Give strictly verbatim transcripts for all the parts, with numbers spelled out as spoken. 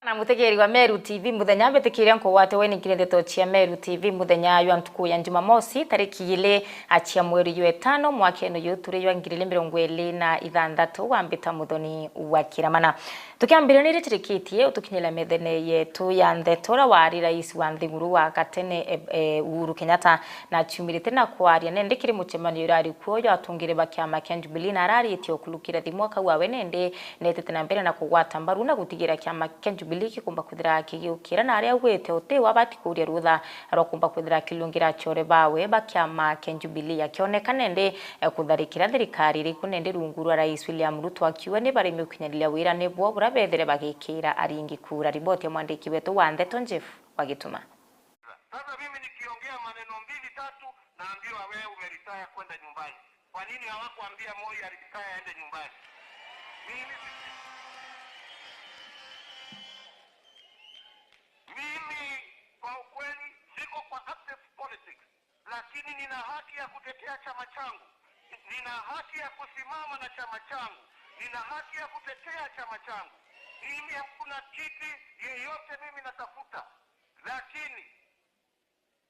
Na mutegeri wa Meru T V muthenya, mbitikiria nkugwate we ningire ndeto cia Meru T V muthenya jwa ntuku ya Jumamosi, tariki igiri cia mweri jwa itano, mwakene uyu turi jwa ngiri igiri mirongo iri na ithanthatu, wambita Muthoni wa Kiramana. Tukiambiriria ni ritirikitie utukinyira methene yetu ya ndeto, uria wari rais wa nthiguru wa gatene, e, e, Uhuru Kenyatta, na aciumirite na kwaria nende kiri mucemanio urari kuo jwa atungire ba kiama kia Jubilee, na araritie ukurukira thimu akauga we nende netete na mbere na kugwata mbaru na gutigira kiama kia Jubilee gikumba kwithira kigiukira, na aria augite uti wabati kuria rutha rwa kumba kwithira akilungira acore bawe ba kiama kia Jubilee. Akioneka nende, eh, kutharikira thirikari iriku nende rungu rwa Rais William Ruto, akiuga ni baremi ukinyaniria wirane bwao buria bethire bagikira aringi kura. Riboti ya mwandiki wetu wa ndeto Jeff Wagituma. Sasa mimi nikiongea maneno mbili tatu, naambiwa, "Wewe umeretire kwenda nyumbani." Kwa nini hawakuambia Moi aretire aende nyumbani? Mimi, mimi kwa ukweli siko kwa active politics, lakini nina haki ya kutetea chama changu. Nina haki ya kusimama na chama changu. Nina haki ya kutetea chama changu. Mimi hakuna kiti yeyote mimi natafuta, lakini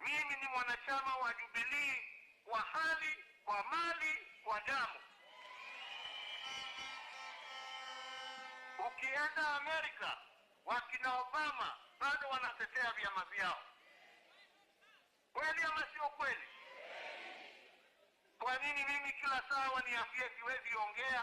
mimi ni mwanachama wa Jubilee kwa hali, kwa mali, kwa damu. Ukienda Amerika, wakina Obama bado wanatetea vyama vyao. Kweli ama sio kweli? Kwa nini mimi kila saa waniambie siwezi ongea?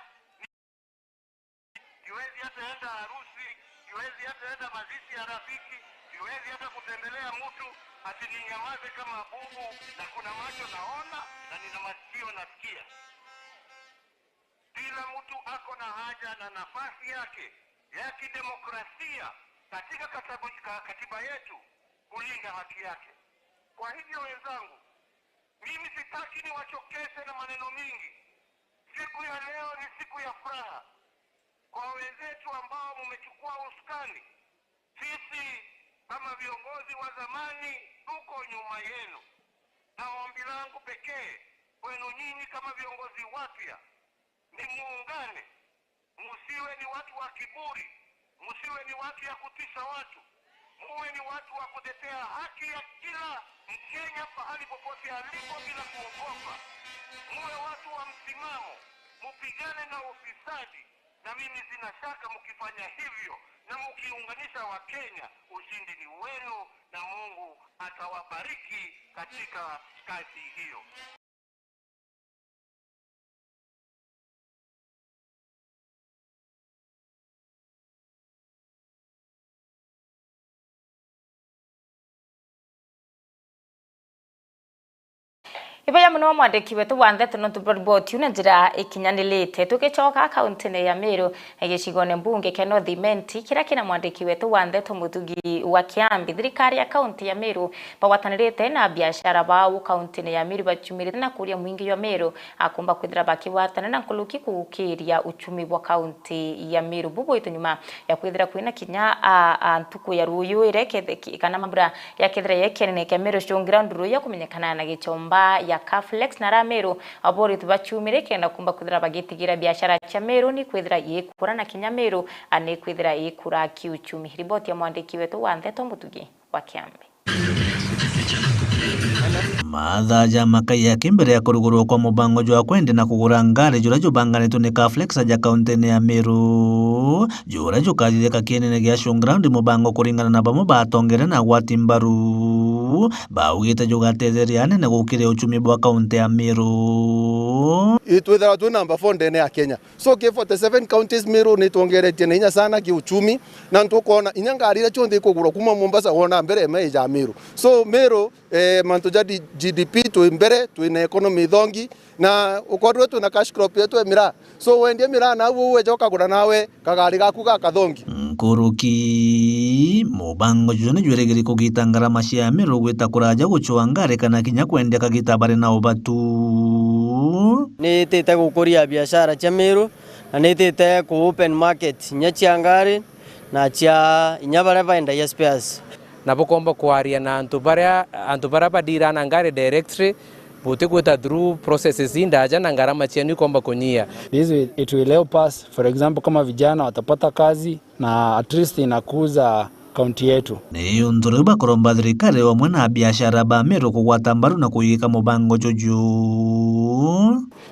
Siwezi hata enda harusi, siwezi hata enda mazishi ya rafiki, siwezi hata kutembelea mtu, ati ninyamaze kama bubu, na kuna macho naona na nina masikio nasikia. Kila mtu ako na haja na nafasi yake ya kidemokrasia katika katabu-, ka-, katiba yetu kulinda haki yake. Kwa hivyo wenzangu, mimi sitaki niwachokeshe na maneno mingi. Siku ya leo ni siku ya furaha kwa wenzetu ambao mumechukua usukani. Sisi kama viongozi wa zamani tuko nyuma yenu, na ombi langu pekee kwenu nyinyi kama viongozi wapya ni muungane, msiwe ni watu wa kiburi, msiwe ni watu ya kutisha watu, muwe ni watu wa kutetea haki ya kila Mkenya pahali popote alipo bila kuogopa. Muwe watu wa msimamo, mupigane na ufisadi, na mimi sina shaka mkifanya hivyo na mkiunganisha Wakenya, ushindi ni wenu na Mungu atawabariki katika kazi hiyo. Ibeya mono mwandiki wetu wa ndeto nontu bwa riboti iu na njira ikinyanirite. Tugicoka kauntine ya Meru, gicigone mbunge kia North Imenti, kiria kina mwandiki wetu wa ndeto Muthugi wa Kiambi, thirikari ya kaunti ya Meru bagwatanirite na biashara bao kauntine ya Meru baciumirite na kuria mwingi jwa Meru akumba kwithira bakigwatana na nkuruki kugukiria uchumi bwa kaunti ya Meru. Bubu itu nyuma ya kwithira kwina kinya a, a ntuku ya ruyu iria ikethe-, ki-, kana mambura yakethira yekenene kia Meru Showground ruyu ya kumenyekana na gichomba ya Kaflex na ra Meru, aboritu baciumire kenda kumba kwithira bagitigira biashara cia Meru ni kwithira ikura na kinya Meru a ni kwithira ikura kiuchumi. Riboti ya mwandiki wetu wa ndeto Muthugi wa Kiambi. Mathaa ja makai yake mbere ya kurugurwa kwa mubango jwa kwendia na kugura ngari juria jubanganitwe ni Kaflex aja kauntine ya Meru, juria jukathithika kienene gia Showground, mubango kuringana na bamwe batongere na gwati mbaru, baugite jugatetheria anene gukiria uchumi bwa kaunti ya Meru. Itwithirwa twi number four ndene ya Kenya. So, ki forty seven counties, Meru ni twongeretie na inya sana ki uchumi, na ntukwona inya ngari iria cionthe ikugurwa kuma Mombasa wona mbere ema ija Meru. So, Meru, eh, mantu ja di-, G D P twi mbere, twi na economy thongi, na ukorwe twi na cash crop yetu ya miraa. So, wendia miraa na u weja ukagura nawe kagari gaku gakathongi. Nkuruki, mubango juju ni jwirigiri kugita ngarama cia Meru gwita kuraja gucua ngari kana kinya kwendia kagita bari na ubatu. Nitite gukuria biashara cia Meru, na nitite ku open market inya cia ngari na cia inya baria baendagia spares. Na bukomba kwaria na antu baria, antu baria badira na ngari directly, Butigwita through processes indaja na ngarama cienu ikomba kunyia. This will, it will help us, for example, kama vijana watapata kazi na at least inakuza kaunti yetu. Ni untu riu bakuromba thirikari umwe na biashara ba Meru kugwata mbaru na kuigika mubango juju.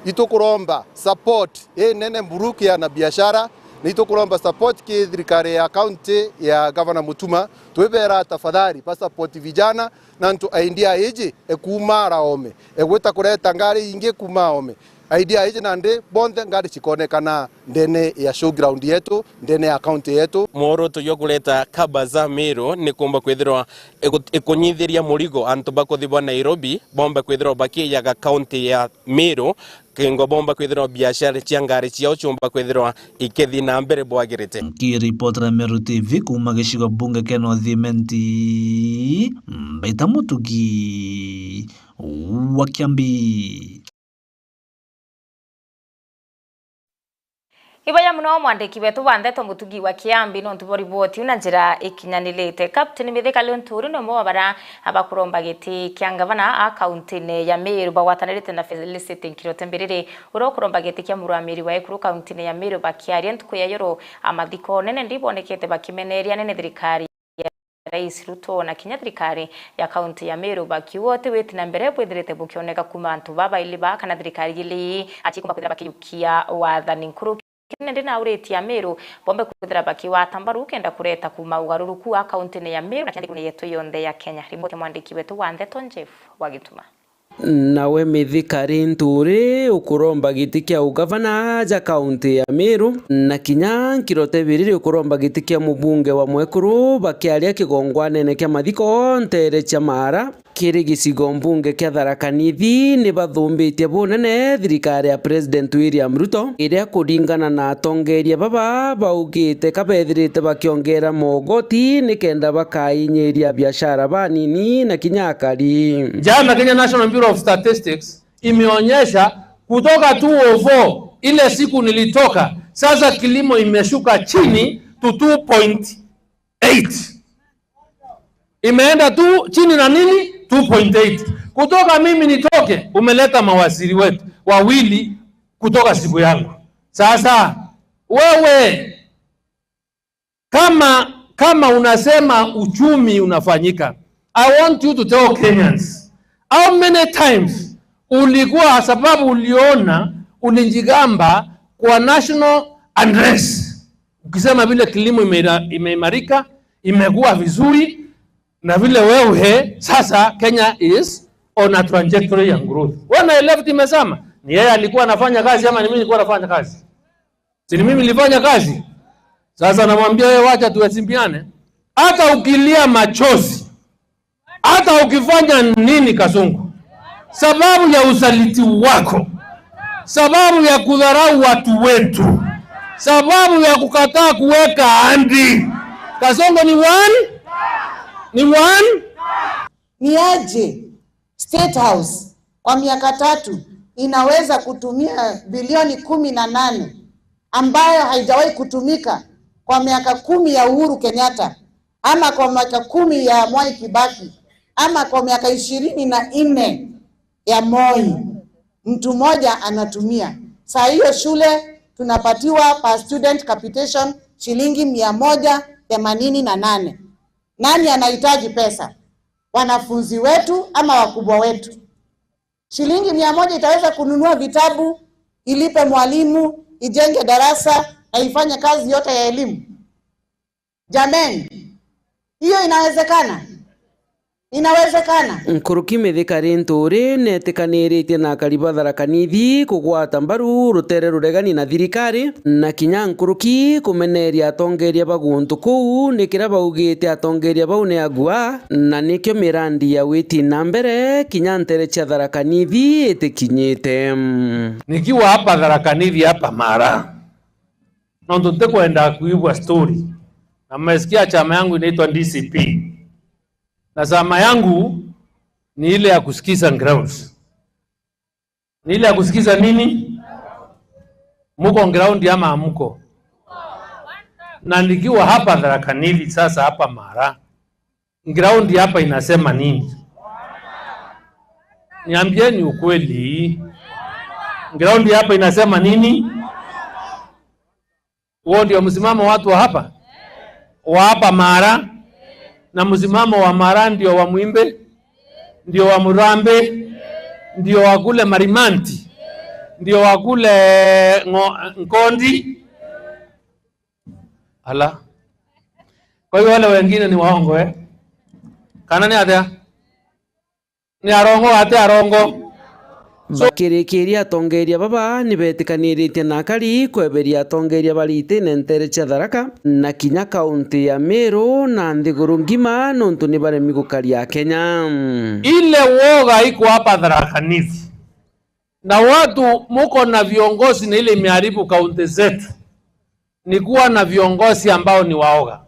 Itukuromba support inene buru ki ana biashara, na itukuromba support ki thirikari ya kaunti ya Gavana Mutuma, twibera tafadhali ba support vijana, na ntu idea iji ekuuma ara oome, egwita kureta ngari ingi kuuma oome. Idea iji nandi bonthe ngari cikonekana ndene ya showground yetu, ndene ya county yetu. Mworoto jwa kureta kaba za Meru ni kuumba kwithirwa iku-, ikunyithiria murigo antu bakuthi ba Nairobi, bomba kwithirwa bakijaga county ya Meru, kingo bomba kwithirwa biashara cia ngari ciao ciumba kwithirwa ikithi na mbere bwagirite. Nkiripotera Meru T V kuuma gicigo bunge kia North Imenti, Mbaita Mutugi wa Kiambi. Iboya muno mwandiki wetu wa ndeto Mutugi wa Kiambi nontu bwa riboti iu na njira ikinyanilite. Captain Mithika Linturi ni umwe wa bara abakuromba giti kia ngavana a kauntine ya Meru bagwatanirite na Felicity Nkirote Mbiriri, uria ukuromba giti kia murugamiri wa ekuru kauntine ya Meru. Bakiaria ntuku ya yoro a mathiko nene ndibonekete bakimeneria nene thirikari ya Rais Ruto na kinya thirikari ya kaunti ya Meru, bakiuga uti witi na mbere bwithirite bukioneka kuuma antu babaili ba kana thirikari ili acikumba kwithira bakiyukia wathani. Nkuruki nindi nauritie Ameru bombe kwithira bakigwata mbaru kenda kureta kuuma ugaruruku a kauntine ya Meru na kinya nthigurune yetu yonthe ya Kenya. Riboti ya mwandiki wetu wa ndeto Jeff wa Gituma. Nawe Mithika Linturi ukuromba giti kia ugavana aja kaunti ya Meru, na kinya Nkirote Biriri ukuromba giti kia mubunge wa mwekuru, bakiaria kigongwanene kia mathiko nteere cia Maara kiri gicigo mbunge kia Tharaka Nithi, ni bathumbitie bunene thirikari ya President William Ruto, iria kuringana na atongeria baba baugite ka bethirite bakiongera mogoti nikenda bakainyiria biashara banini na kinya akari. Jana Kenya National Bureau of Statistics imeonyesha kutoka two oh four, ile siku nilitoka, sasa kilimo imeshuka chini to two point eight. Imeenda tu chini na nini? Two point eight. Kutoka mimi nitoke, umeleta mawaziri wetu wawili kutoka siku yangu. Sasa, wewe, kama, kama unasema uchumi unafanyika, I want you to tell Kenyans, how many times ulikuwa, sababu uliona, ulijigamba kwa national unrest, ukisema vile kilimo imeira-, imeimarika, imekuwa vizuri, na vile wewe sasa Kenya is on a trajectory ya growth. When I left imesema, ni yeye alikuwa anafanya kazi ama ni mimi nilikuwa nafanya kazi? Si ni mimi nilifanya kazi? Sasa namwambia wewe, wacha tuhesimbiane. Hata ukilia machozi, hata ukifanya nini, Kasongo, sababu ya usaliti wako, sababu ya kudharau watu wetu, sababu ya kukataa kuweka ahadi, Kasongo ni one, ni one. Ni aje State House kwa miaka tatu inaweza kutumia bilioni kumi na nane ambayo haijawahi kutumika kwa miaka kumi ya Uhuru Kenyatta, ama kwa miaka kumi ya Mwai Kibaki, ama kwa miaka ishirini na nne ya Moi, mtu mmoja anatumia. Saa hiyo shule tunapatiwa per student capitation shilingi mia moja themanini na nane. Nani anahitaji pesa? Wanafunzi wetu ama wakubwa wetu? Shilingi mia moja itaweza kununua vitabu, ilipe mwalimu, ijenge darasa na ifanye kazi yote ya elimu? Jameni, hiyo inawezekana? Inawezekana? Nkuruki Mithika Linturi neetikaniritie na akari ba Tharaka Nithi kugwata mbaru rutere ruregani na thirikari, na kinya nkuruki kumeneria atongeria ba guntu kuu, ni kiria baugite atongeria bau ni agua, na nikio mirandi ya witi na mbere kinya ntere cia Tharaka Nithi itikinyite. Nikiwa hapa Tharaka Nithi hapa Mara, nontu ntikwenda kuigua story. Na mmesikia chama yangu inaitwa D C P. Na chama yangu ni ile ya kusikiza grounds. Ni ile ya kusikiza nini? Muko ground ama hamko? Na nikiwa hapa Tharaka Nithi sasa hapa Mara, ground hapa inasema nini? Niambieni ukweli. Ground hapa inasema nini? Huo ndio msimamo watu wa hapa? Wa hapa Mara? Na msimamo wa Mara ndio wa Mwimbe? Ndio wa Murambe? Ndio wa kule Marimanti? Ndio wa kule Ngo-, Nkondi? Ala. Kwa hiyo wale wengine ni waongo, eh? Kana ni atia? Ni arongo ati arongo? So bakirikiria atongeria baba ni betikaniiritie na akari kweberia atongeria bari itine ntere cia Tharaka na kinya kaunti ya Meru na nthiguru ngima nontu ni baremi gukaria Akenya. Ile woga iko hapa Tharaka Nithi. Na watu muko na viongozi na ile imeharibu kaunti zetu ni kuwa na viongozi ambao ni waoga.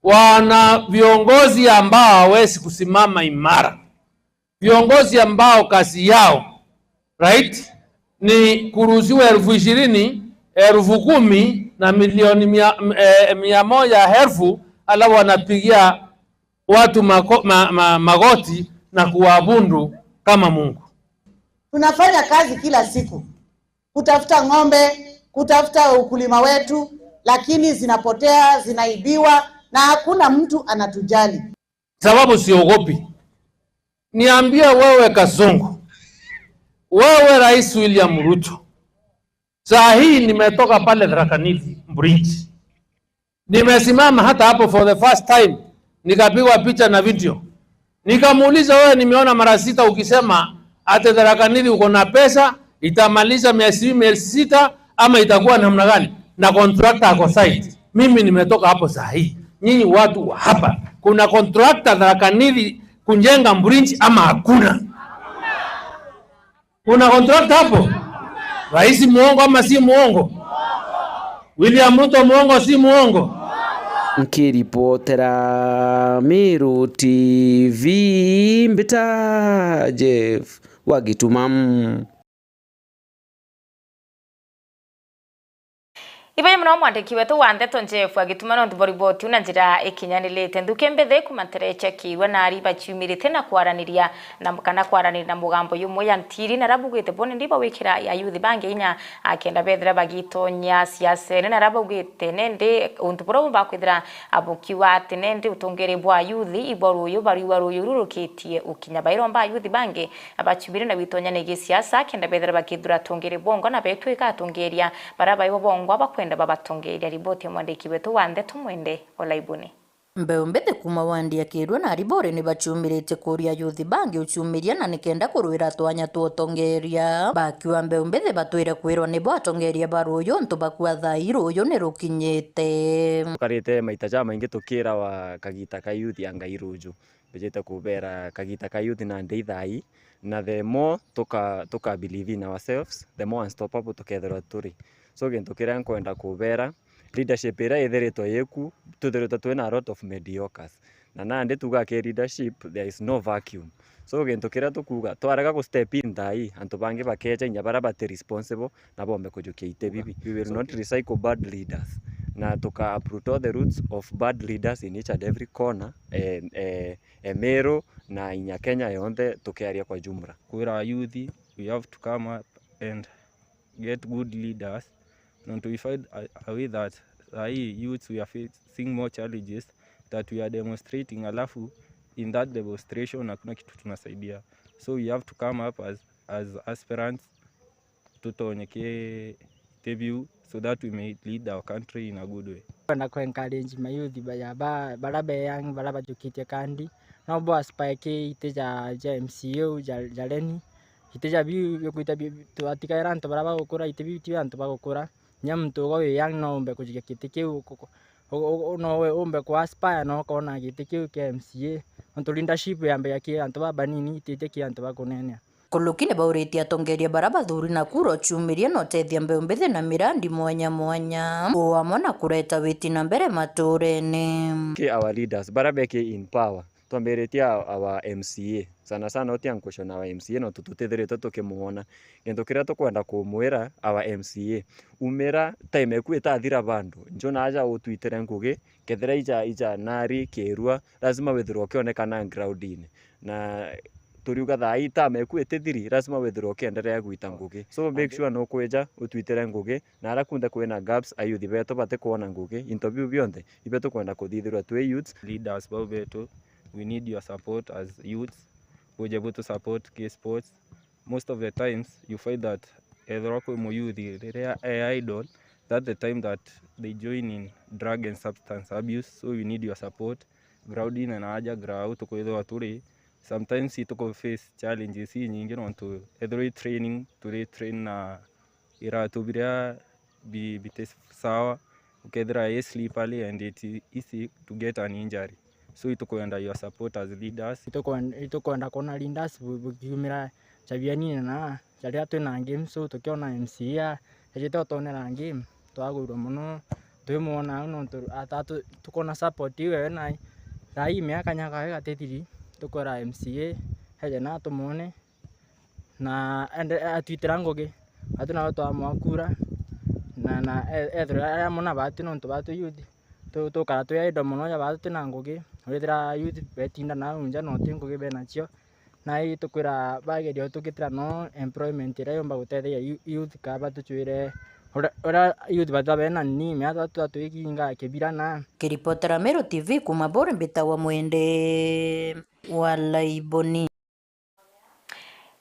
Wana viongozi ambao hawezi kusimama imara. Viongozi ambao kazi yao, right, ni kuruhusiwa elfu ishirini, elfu kumi na milioni mia, eh, mia moja elfu, alafu wanapigia watu mako-, ma-, ma-, magoti na kuwaabudu kama Mungu. Tunafanya kazi kila siku kutafuta ng'ombe, kutafuta ukulima wetu, lakini zinapotea, zinaibiwa na hakuna mtu anatujali. Sababu siogopi. Niambie wewe Kasongo, wewe Rais William Ruto, saa hii nimetoka pale Tharaka Nithi Bridge. Nimesimama hata hapo for the first time, nikapigwa picha na video. Nikamuuliza, "Wewe, nimeona mara sita ukisema ati Tharaka Nithi uko na pesa, itamaliza miezi, miezi sita ama itakuwa namna gani? Na contractor ako site. Mimi nimetoka hapo saa hii. Nyinyi watu wa hapa, kuna contractor Tharaka Nithi kujenga bridge ama hakuna?" Kuna contract hapo? Rais muongo ama si muongo? William Ruto muongo si muongo? Nkiripotera Meru T V, mbita Jeff wa Gituma. Ibaye mono mwandiki wetu wa ndeto Jeff Agituma nontu bwa riboti iu na njira ikinyanirite. Nthuki mbithi kuuma ntere cia Kiirua na ari baciumirite na kwaraniria na, kana kwaraniria na mugambo jumwe ya ntiri, na aria baugite bo nindi bawikira ayuthi bangi inya, a, kenda bethira bagitonya siasene, na aria baugite nindi untu buria bumba kwithira, a, bukiuga ati nindi utungiri bwa ayuthi ibwa ruuju bariua ruuju rurukitie ukinya. Bairomba ayuthi bangi abaciumire na gwitonyania gisiasa, kenda bethira bakithura atongeria bongwa na betwika atongeria baria baibo bongwa bakwenda babatongeria. Riboti ya mwandiki wetu wa ndeto Mwende Olaibuni. Mbeu mbithi kuuma wandi ya Kiirua na Aribori ni baciumiritie kuuria ayuthi bangi uciumiria na nikenda kurwira twanya twa utongeria. Bakiuga mbeu mbithi batwire kwirwa nibo atongeria ba ruuju untu bakua thaa ii ruuju ni rukinyite. Tukarite maita jamaingi tukirawa kagita ka youth ya Ngai ruuju. Mbijite kubera kagita ka youth na ndei thaa ii, na the more tuka, tuka believe in ourselves, the more unstoppable tukethirwa turi. So gintu kiria nkwenda kubera, leadership iria ithiritwe iku, twithiritwe twina a lot of mediocres. Na nandi tuga ki leadership, there is no vacuum. So gintu kiria tukuga, twarega ku step in thaa ii, antu bangi bakeja inya baria bati responsible, na bombe kujukia iti bibi. We will not recycle bad leaders. Na tuka uproot all the roots of bad leaders in each and every corner, eh, eh, eh, Meru na inya Kenya yonthe tukiaria kwa jumla. Kwira youth, we have to come up and get good leaders. Nontu we find a, a way that, uh, youths, we are facing more challenges that we are demonstrating, alafu in that demonstration hakuna kitu tunasaidia. So we have to come up as, as aspirants, tutonye ki, ki view so that we may lead our country in a good way. Kwenda ku encourage mayouth ba, ya ba, bara be young, bara bajukitie kandi, no bo aspire ki iti ja, ja M C A u, ja, ja Reni, iti ja biu biukwita bi, twatikaira antu bara bagukura, iti biu ti antu bagukura. Nya muntu uga wi young no umbe kujukia giti kiu, ku, ku, u, u, no we umbe ku aspire na ukona giti kiu kia M C A. Nontu leadership yambagia ki antu babanini, iti, iti ki antu bakunenea. Kuluki ni bauritie atongeria bara bathuri na kura uciumiria na utethia mbeu mbithi na mirandi mwanya mwanya, o amwe na kureta witi na mbere maturene. Ki our leaders, bara be ki in power, twambiritie our M C A, sana sana uti a question our M C A, nontu tutithiritwe tukimwona. Gintu kiria tukwenda kumwira our M C A, umira, time eku itathira bado, nju na aja utwitire ngugi, kethira ija, ija nari Kiirua, lazima withirwe ukionekana groundini. Na turiuga thaa ii term eku itithiri, lazima withirwe ukienderea gwita ngugi. So make sure nukwija utwitire ngugi, na aria kunthe kwina gaps, ayuthi betu batikwona ngugi, into biu bionthe ibe tukwenda kuthithirwa twi youths. Leaders bau betu, we need your support as youths, buje butu support ki sports. Most of the times you find that ethirwa kwi muyuthi riria e idle, that's the time that they join in drug and substance abuse, so we need your support. Ground-ini na aja ground tukwithirwa turi, sometimes ituku face challenges inyingi nontu ethirwa i training, turi train na iratu biria bi-, biti sawa, ukethira i slippery and it is easy to get an injury. So itukwenda your support as leaders. Itukwen-, itukwenda kwona leaders bu-, bukiumira chabianine na charia twina game, so tukiona M C A a-, ejite utonera game, twagwirwa mono, twimwona au nontu ata tu-, tukona support iu ewe nai. Thaa ii miaka nyaka igatithiri, tukwira M C A eje na tumwone, na ende-, atwitira ngugi, batu nabo twamwakura, na, na e-, ethirwa aria mona batu nontu batu youth, tu-, tukara twi idle mono ja batu twina ngugi, urithira youth betinda nau nja no ti ngugi benacio. Na itukwira bageria utukitira no employment iria yumba gutetheria yu-, youth ka batucwire uria, uria youth bata bena ni miaka tatu twikinga kibira na. Kiripotera Meru T V kuma Bore, mbitagwa Mwende wa Laiboni.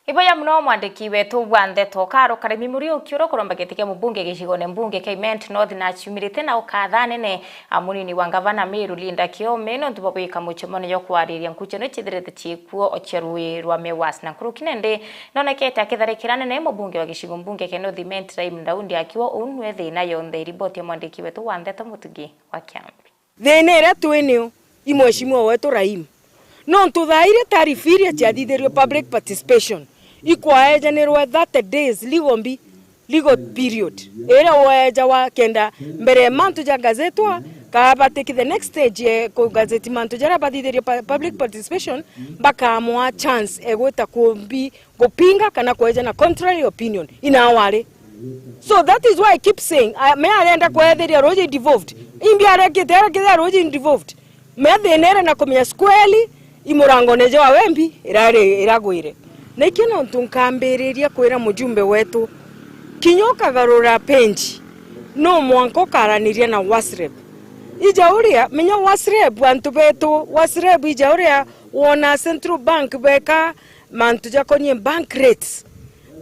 Iboya muno mwandiki wetu wa ndeto Karo Karimi Muriuki, uria ukuromba giti kia mubunge gicigone mbunge kia Imenti North na aciumirite na ukatha nene a munini wa ngavana Meru Linda Kiome nontu bwa gwika mucemanio jwa kwariria nkuchano cithirite ciikuo cia rui rwa Mewas na nkuruki nende nonekete akitharikira nene mubunge wa gicigo mbunge kia North Imenti Raim Daudi akiwa uu nwe thina yonthe. Riboti ya mwandiki wetu wa ndeto Mutugi wa Kiambi. Thina iria twi nio i mheshimiwa wetu Raim, nontu thaa iria tariff iria ciathithirio public participation ikwaejanirwe thirty days legal mbi, legal period, iria weejawa kenda mbere ya mantu ja gazetwa, ka batiki the next stage ya kugazeti mantu jaria bathithirio pa-, public participation, bakamwa chance egwita kumbi gupinga kana kweja na contrary opinion in our way. So that is why I keep saying, uh, me arenda kwetheria ruji devolved. Imbi arekite arekite ruji devolved. Me thina ere na kumenya squarely imurangone jwa wembi irari iragwire. Na ikio nontu nkambiriria kwira mujumbe wetu, kinya ukagarura page, no mwanka ukaraniria na Wasrep. Ija uria, menya Wasrep, antu betu, Wasrep ija uria wona Central Bank beka mantu jakonie bank rates.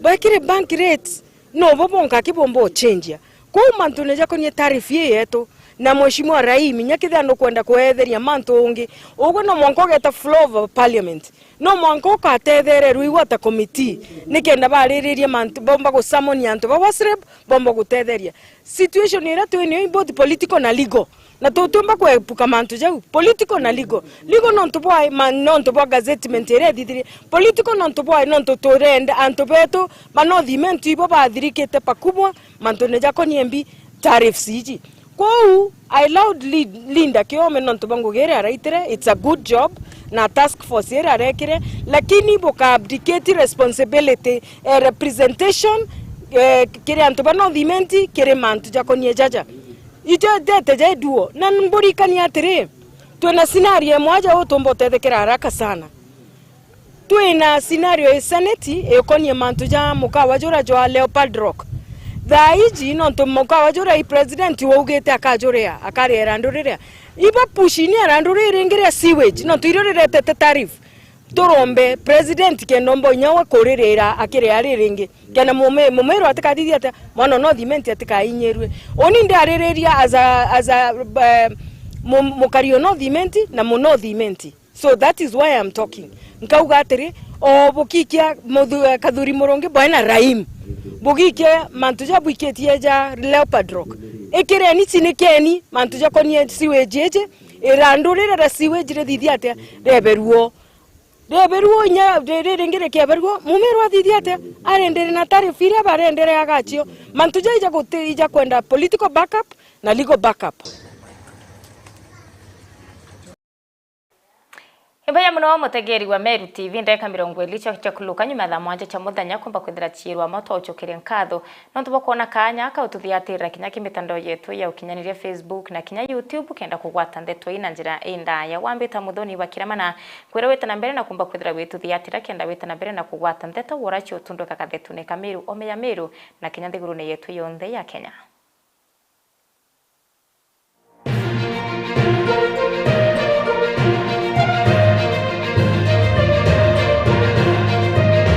Bekire bank rates, no bo bonka ki bomba uchenjia. Kwou mantune jakonie tariff ii yetu, na Mheshimiwa Raimi, nya kethira nukwenda kwetheria mantu ungi, ugwe no mwanka ugeta floor of parliament. No mwanka ukatethererua iwe ta committee, nikenda bariririe mantu, bomba gusummon antu ba Wasrep, bomba gutetheria. Situation iria twi nio i both political na legal. Na tutiumba kwepuka mantu jau, political na legal. Legal nontu bwa ma-, nontu bwa gazettement iria ithithirie. Political nontu bwa, nontu turenda antu betu ba North Imenti ibo bathirikite pakubwa mantune jakonie mbi tariffs iji. Kwou, I laud Lin-, Linda Kiome nontu bwa ngugi iria araitire, it's a good job, na task force iria arekire, lakini buka abdicate responsibility, eh, representation, eh, kiri antu ba North Imenti, kiri mantu jakonie jaja. Itete ja iduo, na mburikanie atiri, twina scenario imwe aja utumba utethekera haraka sana. Twina scenario i Senate ikonie mantu ja mukawa jura jwa Leopard Rock. Thaa iji, nontu mukawa jura i president waugite akajuria, akaria irandu riria. Iba push ni irandu riri ringi ria sewage, nontu irio riretete tariff. Turombe president kenda omba inya we kuririra akiria ari ringi. Kenda mume-, mumiru atikathithia atia, mwana o North Imenti atikainyirue. Uni ndaririria as a, as a, eh, mu-, mukari o North Imenti na mu North Imenti. So that is why I'm talking. Nkauga atiri, o bukikia muthu-, eh, Kathuri Murungi bwae na Raim. Bugikia mantu ja bwikitie ja Leopard Rock. Ikireni cinikeni mantu jakonie sewage iji, irandu riria ria sewage rithithia atia, rieberuo. Rieberuo inya ri-, ri-, ringi rikieberuo, mumiru athithia atia, arendere na tariff iria barendereaga acio. Mantu ja ija guti-, ija kwenda political backup na legal backup. Mbuya muno mutegeri wa Meru T V, ndeka mirongo iri cia, cia kuluka nyuma ya thaa mwanja cia muthenya kumba kwithira ciirwa mwa twa ucokeria nkatho nontu bwa kwona kaanya ka ututhiatira kinya ki mitandao yetu ya ukinyaniria, Facebook na kinya YouTube, kenda kugwata ndeto ii na njira indaya. Wambita Muthoni wa Kiramana, kwira wita na mbere na kumba kwithira wituthiatira kenda wita na mbere na kugwata ndeto wora cio tundweka kathetune ka Meru, ome ya Meru na kinya nthigurune yetu yonthe ya Kenya.